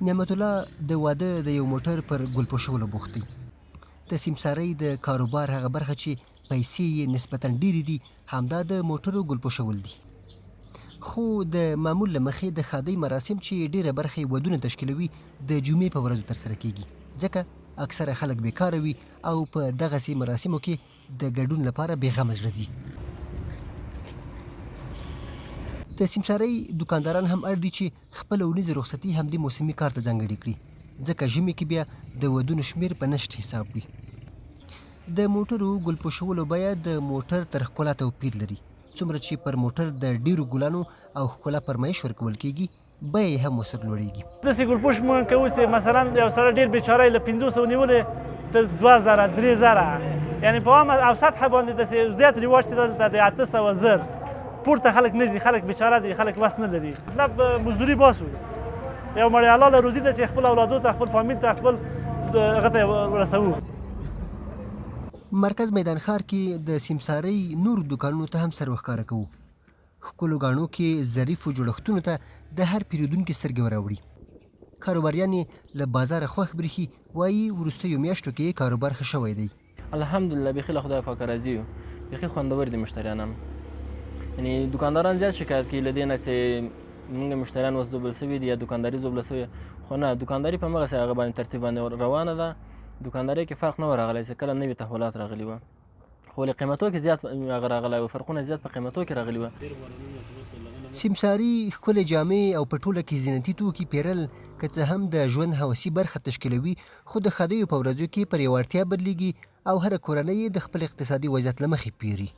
نعمت الله د واده د یو موټر پر ګل پوښولو بوخت دی. د سیمسارۍ د کاروبار هغه برخه چې پیسې یې نسبتاً ډېرې دي، همدا د موټرو ګل پوښول دي. خو د معمول له مخې د ښادۍ مراسم چې ډېره برخه یې ودونه تشکیلوي، د جمعې په ورځو ترسره کېږي، ځکه اکثره خلک بېکاره وي او په دغسې مراسمو کې د ګډون لپاره بې غمه زړه ځي. د سیمسارۍ دوکانداران هم اړ دي چې خپله اونیزه رخصتي همدې موسمي کار ته ځانګړې کړي، ځکه ژمي کې بیا د ودونو شمېر په نشت حساب وي. د موټرو ګل پوښولو بیه د موټر تر ښکلا توپیر لري، څومره چې پر موټر د ډېرو ګلانو او ښکلا فرمایش ورکول کېږي، بیه یې هم ورسره لوړېږي. داسې ګلپوش موږ کوو چې مثلا یو سړی ډېر بېچاره یې له 500 نیولې تر 2000 3000، یعنې په عامه او سطحه باندې داسې زیات رواج چې دلته د 800 زر پورته خلک نه ځي، خلک بېچاره دي، خلک وس نه لري. مطلب مزدوري باسو، یو مړی الله له روزي ده چې خپل اولادو ته، خپل فامیل ته، خپل هغه ته ورسوو. مرکز میدان ښار کې د سیمسارۍ نورو دوکانونو ته هم سر وښکاره کوو. ښکلو ګاڼو کې ظریفو جوړښتونو ته د هر پېرودونکي سترګې وراوړي. کاروباریان یې له بازاره خوښ برېښي، وايي وروستیو میاشتو کې یې کاروبار ښه شوی دی. الحمدلله بیخي له خدایه پاکه راضي یو، بیخي خوندور دي مشتریان هم، یعنی دوکانداران زیات شکایت کوي له دې نه چې موږ مشتریان اوس ځوبل شوي دي یا دوکانداري ځوبله شوې، خو نه، دوکانداري په همغسې هغه باندې ترتیب باندې روانه ده، دوکاندارۍ کې فرق نه و راغلی چې کله نوي تحولات راغلي وه. خو له قیمتو کې زیات هغه راغلی و، فرقونه زیات په قیمتو کې راغلي وه. سیمساري، ښکلې جامې او په ټوله کې زینتي توکي پېرل که څه هم د ژوند هوسي برخه تشکیلوي، خو د ښادیو په ورځو کې پر یوه اړتیا بدلېږي او هره کورنۍ یې د خپل اقتصادي وضعیت له مخې پېري.